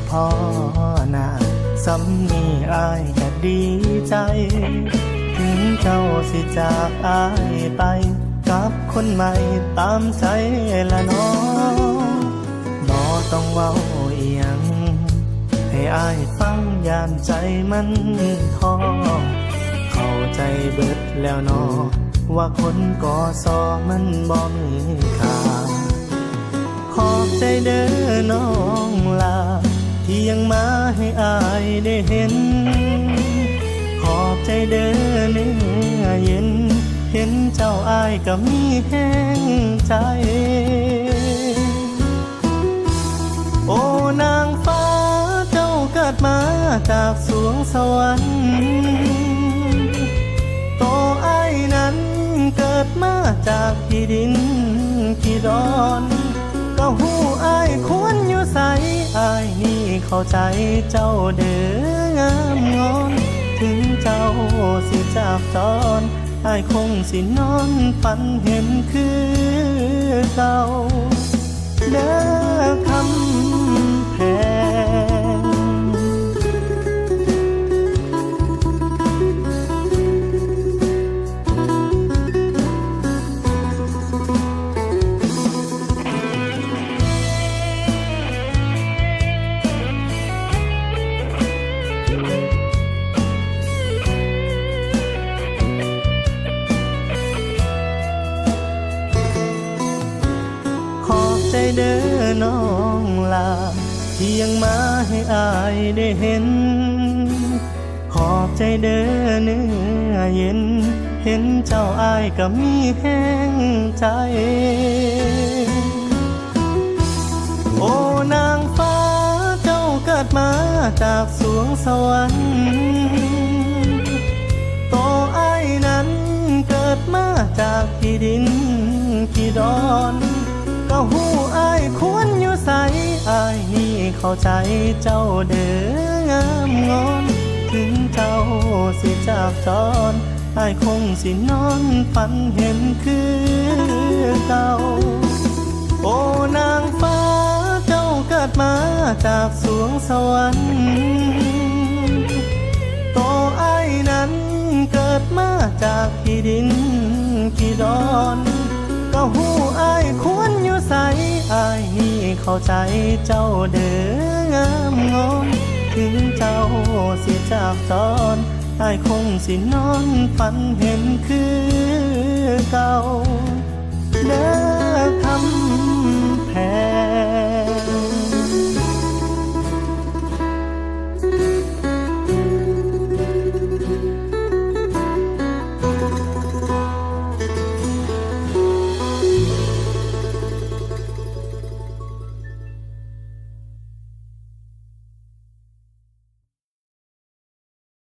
ພໍໜ້າ ສ່ຳນີ້ອ້າຍກະດີໃຈ ເຖິງເຈົ້າຊິຈາກອ້າຍໄປ ກັບຄົນໃໝ່ຕາມໃຈລະນ້ອງ ບໍ່ຕ້ອງເວົ້າອີ່ຫຍັງໃຫ້ອ້າຍຟັງ ຢ້ານໃຈມັນທ້ອ ເຂົ້າໃຈເບິດແລ້ວນໍ ວ່າຄົນກໍຊອມັນບໍ່ມີຄ່າ. ຂອບໃຈເດີນ້ອງຫຼ້າ ທີ່ຍັງມາໃຫ້ອ້າຍໄດ້ເຫັນ ຂອບໃຈເດີເນື້ອເຢັນ ເຫັນເຈົ້າອ້າຍກໍມີແຮງໃຈ. ໂອ້ນາງຟ້າ ເຈົ້າເກີດມາຈາກສວງສະຫວັນ ໂຕອ້າຍນັ້ນເກີດມາຈາກຂີ້ດິນຂີ້ດອນ ກໍຮູ້ອ້າຍຄວນຢູ່ໃສ ອ້າຍນີ້ເຂົ້າໃຈເຈົ້າເດີງາມງອນ ເຖິງເຈົ້າຊິຈາກຈອນ ອ້າຍຄົງຊິນອນຝັນເຫັນຄືເກົ່າ ເດີຄຳແພງ. ຂອບໃຈເດີນ້ອງຫຼ້າ ທີ່ຍັງມາໃຫ້ອ້າຍໄດ້ເຫັນ ຂອບໃຈເດີເນື້ອເຢັນ ເຫັນເຈົ້າອ້າຍກໍມີແຮງໃຈ. ໂອ້ນາງຟ້າ ເຈົ້າເກີດມາຈາກສວງສະຫວັນ ໂຕອ້າຍນັ້ນເກີດມາຈາກຂີ້ດິນຂີ້ດອນ ກໍຮູ້ອ້າຍຄວນຢູ່ໃສ ອ້າຍນີ້ເຂົ້າໃຈເຈົ້າເດີງາມງອນ ເຖິງເຈົ້າຊິຈາກຈອນ ອ້າຍຄົງຊິນອນຝັນເຫັນຄືເກົ່າ. ໂອ້ນາງຟ້າ ເຈົ້າເກີດມາຈາກສວງສະຫວັນ ໂຕອ້າຍນັ້ນເກີດມາຈາກຂີ້ດິນຂີ້ດອນ ກໍຮູ້ອ້າຍຄວນຢູ່ໃສ ອ້າຍນີ້ເຂົ້າໃຈເຈົ້າເດີງາມງອນ ເຖິງເຈົ້າຊິຈາກຈອນ ອ້າຍຄົງຊິນອນຝັນເຫັນຄືເກົ່າ ເດີຄຳແພງ.